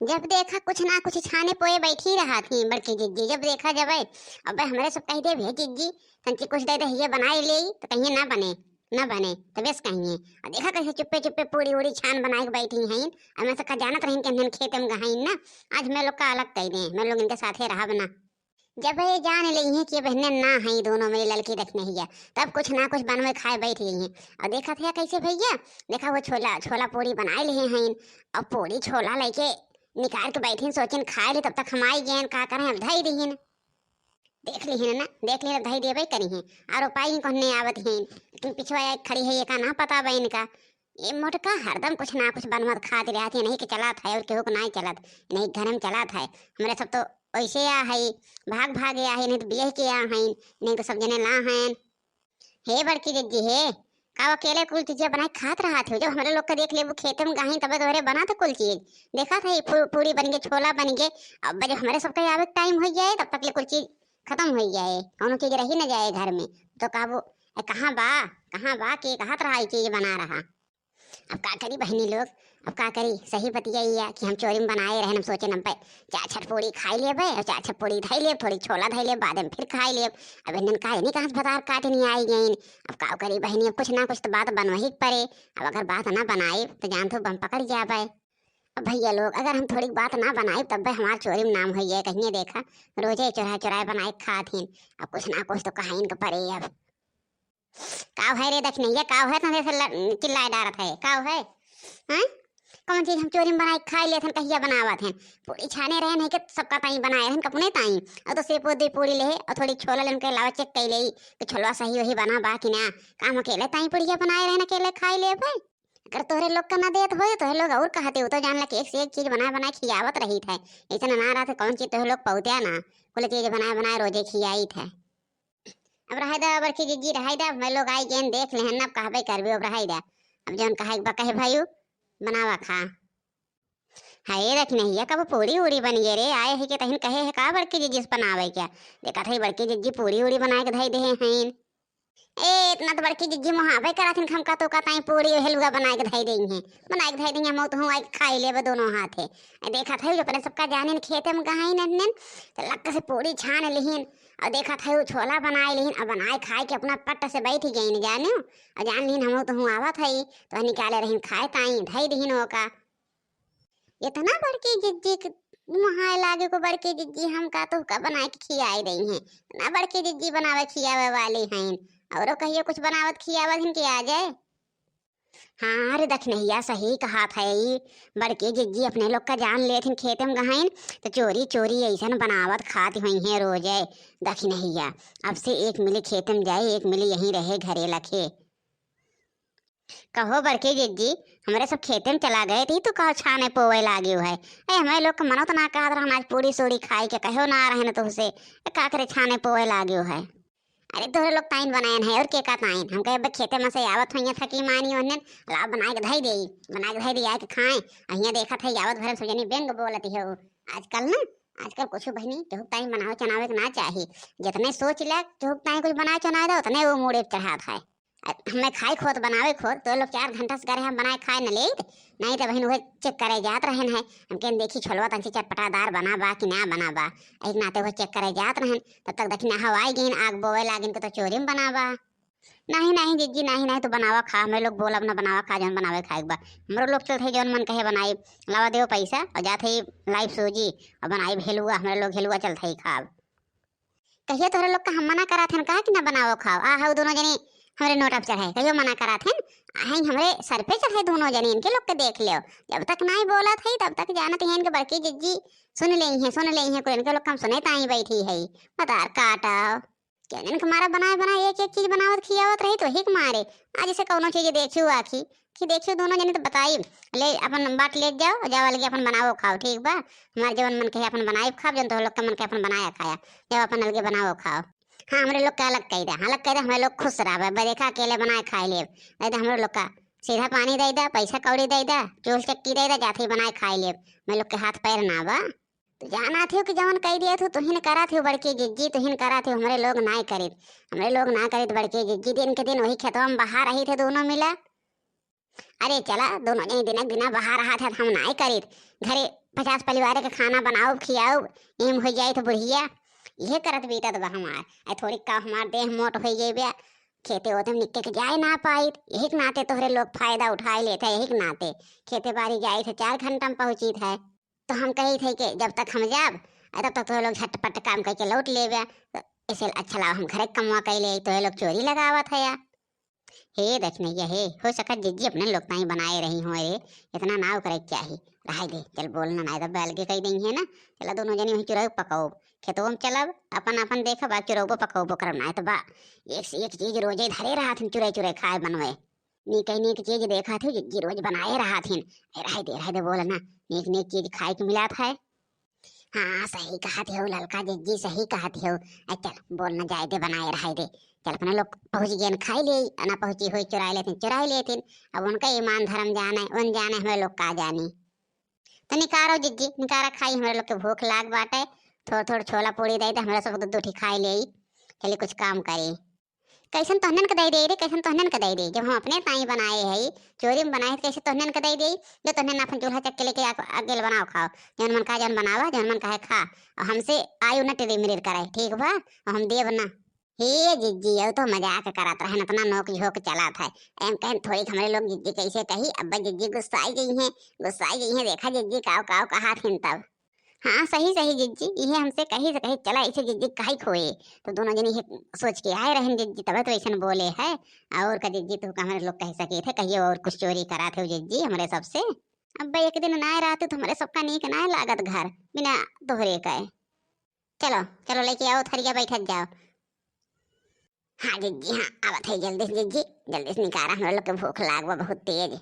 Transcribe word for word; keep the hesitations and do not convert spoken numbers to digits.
जब देखा कुछ ना कुछ छाने पोए बैठी रहत ही बड़की जिज्जी। जब देखा जबै, अब हमरे सब कहि देब, "हे जिज्जी, तंची कुछ दे दे, ये बनाए ले," तो कहिए, "ना बने, ना बने," तो बेस कहिए। और देखा कैसे चुप्पे चुप्पे पूड़ी उड़ी छान बनाए के बैठी हैं। और मैं सबका जानत रही कि हमने खेते में गहाइन ना, आज मैं लोग का अलग कहि दें, मैं लोग इनके साथे रहब ना। जब ये जान लेइहें कि बहने ना हैं दोनों मेरी ललकी रख नहीं है, तब कुछ ना कुछ बनवे खाए बैठ गई हैं। और देखा थे कैसे भैया, देखा वो छोला, छोला पूड़ी बनाए लिए हैं, और पूड़ी छोला लेके निकाल के बैठिन, सोचिन खाए ले, तब तक हम आई गए, का करें, अब धई दीहिन। देख लिहिन ना, देख लिहिन, धई देबे करी हैं, और पाई को नहीं आवत हैं। तुम पिछवा आए खड़ी है, ये का ना पता बा इनका। ये मोटका हरदम कुछ ना कुछ बनवत खात रहत है, नहीं कि चलत है और केहू को नहीं चलत, नहीं घर में चलत है। हमरे सब तो वैसे आ है, भाग भाग आ है, नहीं तो बियाह के आ हैं, नहीं तो सब जने ला हैं। हे बड़की जिज्जी हे, का अकेले कुल चीजें बनाए खात रहत हो? जब हमरे लोग के देख लेबू खेते में गहाइन, तबे तोहरे बनत कुल चीज। देखत है पू-, पूड़ी बन गए, छोला बन गए। अब जब हमरे सबके आवे के टाइम हो जाए, तब तक ले कुल चीज खत्म हो जाए, कौनो चीज रही न जाए घर में। तो कहबू, "ए, कहाँ बा, कहाँ बा, के कहत रहा, ये चीज बना रहा?" अब का करी बहनी लोग, अब का करी? सही बतिया ई है कि हम चोरी में बनाए रहन, हम सोचे हम पे चार छठ पूड़ी खाई लेबे और चार छठ पूड़ी धई लेब, थोड़ी छोला धई लेब, बाद में फिर खाई लेब। अब इन्हन का इन्हीं कहाँ से भतार काट नहीं आई गईन। अब का करी बहनी, अब कुछ ना कुछ तो बात बनवही के पड़े। अब अगर बात ना बनाए तो जान तो बम पकड़ जाबे। अब भैया लोग, अगर हम थोड़ी बात ना बनाए तब हमार चोरी में नाम हो जाए, कहिए देखा रोजे चुराए चुराए बनाए खात हिन। अब कुछ ना कुछ तो कहाइन के पड़े अब। काव है रे दखिनैया, काव है तने से ल-, चिल्लाए डारत है, काव है? हैं? कौन चीज हम चोरी में बनाए खाए लेत हन, कहिया बनावत हन? पूड़ी छाने रहे नहीं के सबका ताई बनाए रहन, कपने ताई। और तो सेपो दे पूड़ी ले और थोड़ी छोला लेन के अलावा चेक कर ले कि छोलवा सही वही बना बा कि ना। काम अकेले ताई पूड़िया बनाए रहन, अकेले खाए ले भाई। अगर तोहरे लोग का ना देत होए, तोहरे लोग और कहते हो तो जान ला कि एक से एक चीज बनाए बनाए खियावत रही थे। ऐसा ना रहत है कौन चीज तोहरे लोग पौत्या ना, कुल चीज बनाए बनाए रोजे खियाई थे। अब रहे दा बड़की जिज्जी, रहे दा, मैं लोग आई गेन देख लेहन, अब कहबे करबे, अब रहे दा। अब जौन कहे के बा कहे भाई, बनावा खा। हाय दखिनैया, कब पूड़ी उड़ी बन गए रे, आए है के तहिन कहे है का बड़की जिज्जी से बनावे क्या? देखा था बड़की जिज्जी पूड़ी उड़ी बनाए के धई दे हैं। ए, इतना तो बड़की जिज्जी मुहावे करत हिन, हमका तो का ताई पूड़ी हलवा बनाए के धई देई हैं, बनाए के धई देई हैं, हम तो हूँ आई खाई लेबे दोनों हाथे। ए, देखा था जो अपने सबका जानिन खेते में गहाइन, तो लक से पूड़ी छान लिहिन। और देखत है, उ छोला बनाए लिहिन, और बनाए खाए के अपना पट्ट से बैठ गईन, जानियो। और जान लिहिन, हम तो हूँ आवत है, तो निकाले रहिन खाए ताई, धई दिहिन ओका। इतना बड़की जिज्जी के मुहाए लागे को, बड़की जिज्जी हमका तो का बनाए के खियाए रही हैं, इतना बड़की जिज्जी बनावे खियावे वाली हैं, औरो कहियो कुछ बनावत खियावत हिन के आ जाए। हाँ रे दखिनैया, सही कहत है ई। बड़की जिज्जी अपने लोग का जान लेथिन खेते में गहाइन, तो चोरी चोरी ऐसन बनावत खात हुई हैं रोजे। दखिनैया, अब से एक मिली खेते में जाए, एक मिली यहीं रहे घरे लखे। कहो बड़की जिज्जी, हमरे सब खेते में चला गए थी, तू कहो छाने पोवे लागियो है। ए, हमारे लोग का मनो तो ना कहत रहन आज पूड़ी सूड़ी खाए के, कहो ना रहन तुहसे। ए, का करे छाने पोवे लागियो है? अरे तोहरे लोग ताइन बनायन है और के का ताइन? हम कहे, "अब खेते में से आवत होइया थकी मानी ओहने, लाओ बनाए के धई देई, बनाए के धई देई, आए के खाए।" अहिया देखत है आवत भरे सब जनी बेंग बोलती है। आजकल ना, आजकल कुछ बहनी केहू ताइन बनावे चनावे के ना चाही। जितने सोच ले केहू ताइन कुछ बनाए चनाए दे, उतने वो मूड़े पे चढ़ात है। अ, हमें खाए खोत बनावे खोत, तो लोग चार घंटा से करे हम बनाए खाए न लेत, नहीं तो बहन वह चेक करे जात रहन है। हम कहन देखी छोलवा तंची चटपटादार बना बा कि ना बना बा। एक नाते वह चेक करे जात रहन, तब तक देखी ना हवाई गईन, आग बोवे लागिन के तो चोरी में बना बा। नहीं, नहीं जिज्जी, नहीं, नहीं, तो बनावा खा, हमें लोग बोलब ना, बनावा खा, जौन बनावे खाए के बा। हमरो लोग चलत है, जौन मन कहे बनाई, लावा देव पैसा और जात है लाइव सूजी और बनाई भेलुआ, हमरे लोग हेलुआ चलत है खाब। कहियो तोहरे लोग का हम मना करत हन का कि ना बनावो खाओ? आ हऊ दोनों जनी हमरे नोट पे चढ़े, कहियो मना करत हन? आ हैं हमरे सर पे चढ़े दोनों जनी, इनके लोग के देख लेव। जब तक नाई बोलत है तब तक जानत हैं इनके बड़की जिज्जी सुन लेई हैं, सुन लेई हैं, कुल इनके लोग हम सुने ताई बैठी है। बतार काटव। क्या इनके मारा बनाए बनाए एक एक चीज बनावत खियावत रही तो ही के मारे। आज इसे कौनो चीज देखियो आखी कि देखियो दोनों जने तो बताई, ले अपन बाट ले जाओ, जाओ अलगे अपन बनावो खाओ, ठीक बा? हमार जवन मन कहे अपन बनाई खाब, जवन तोहरे लोग के मन कहे अपन बनाया खाया, जब अपन अलगे बनावो खाओ। हाँ, हमरे लोग के अलग कही दे, हाँ, अलग कही दे, हमरे लोग खुश रहबे, बे देखा अकेले बनाए खाए लेब, नहीं तो हमरे लोग का सीधा पानी दे दे, पैसा कौड़ी दे दे, चूल चक्की दे दे, जाते ही बनाए खाए लेब, हमरे लोग के हाथ पैर ना बा। तो जाना थियो कि जवन कह दिया थियो, तुहिन करा थियो बड़की जिज्जी, तुहिन करा थियो, हमरे लोग नाय करित, हमरे लोग ना करित बड़की जिज्जी, दिन के दिन वही खेतवा में बहा रही थे दोनों मिला। अरे चला, दोनों जनी दिनक दिना बहा रहा थे, हम नाय करित, घरे पचास परिवार के खाना बनाउब, खियाउब, एम होइ जाइत बुढ़िया। इहे करत बीतत बा हमार। अइ थोड़ी का हमार देह मोट होइ गई बा, खेते ओते में निक्के के जाए ना पाइत, यही के नाते तोहरे लोग फायदा उठाए लेत है, यही के नाते खेते बारी जाइत है, चार घंटा में पहुँचित है। तो हम कही थे कि जब तक हम जाब, अ, तब तक तोहरे लोग झटपट काम करके लौट लेबे। तो ऐसे अच्छा लाओ हम घरे कमवा कर ले, तोहरे लोग चोरी लगावत है या। हे दक्षिणैया हे, हो सकत जिज्जी अपने लोग ताई बनाए रही हो रे, इतना नाव करे के चाही। रहाई दे, चल बोल ना, नाई तो बैल के कही देई है ना। चला दोनों जनी वहीं चुराई पकाओ, खेतों में चलब, अपन अपन देखब, आ चुरौबो पकौबो करब, नाई तो बा एक से एक चीज रोजे धरे रहत हिन, चुराई चुराई खाए बनवे। नीक नीक चीज देखत हो जिज्जी रोज बनाए रहत हिन। ए, रहे दे, रहे दे, बोल ना, नीक नीक चीज खाए के मिलत है। हाँ, सही कहत हो ललका जिज्जी, सही कहत हो। ए, चल बोल ना, जाए दे, बनाए रहे दे। चल अपने लोग पहुँच गए खाई ले, ना पहुँची होई चुराई लेथिन, चुराई लेथिन। अब उनका ईमान धर्म जाने, उन जाने, हमें लोग का जानी। तो निकारो जिज्जी, निकारा खाई, हमरे लोग के भूख लाग बाटे। थोड़ थोड़ छोला पूड़ी दे दे, हमरे सब दो दो ठी खाई ले। चली कुछ काम करी। कैसन तोहनन के दे दे रे, कैसन तोहनन के दे दे, जब हम अपने ताई बनाए है, चोरी में बनाए है, तो कैसे तोहनन के दे दे? जो तोहनन अपन चूल्हा चक्के लेके आ, अकेले बनाओ खाओ, जौन मन का जौन बनावा, जौन मन का है खा, और हमसे आयु न टिरी मिरिर करे, ठीक बा? और हम देब ना। हे जिज्जी, यू तो मजाक करत रहन, इतना नोक झोंक चलत है। एम कहन थोड़ी हमरे लोग जिज्जी कैसे कही, अब जिज्जी गुस्साई गई हैं, गुस्साई गई हैं। देखा जिज्जी काव काव कहा थिन तब। हाँ, सही सही जिज्जी, इहे हमसे कही से कही चला, ऐसे जिज्जी काहे खोए। तो दोनों जनी ये सोच के आए रहन जिज्जी, तबे तो ऐसन बोले है। और का जिज्जी, तू का हमरे लोग कह सके थे, कहियो और कुछ चोरी करा थे जिज्जी हमरे सबसे। अब एक दिन ना रहते तो हमरे सबका नीक ना लागत घर बिना तोहरे का। चलो चलो, लेके आओ थरिया, बैठत जाओ। हाँ जिज्जी, हाँ आवत है, जल्दी से जिज्जी, जल्दी से निकारा, हमरे लोग के भूख लाग बा बहुत तेज।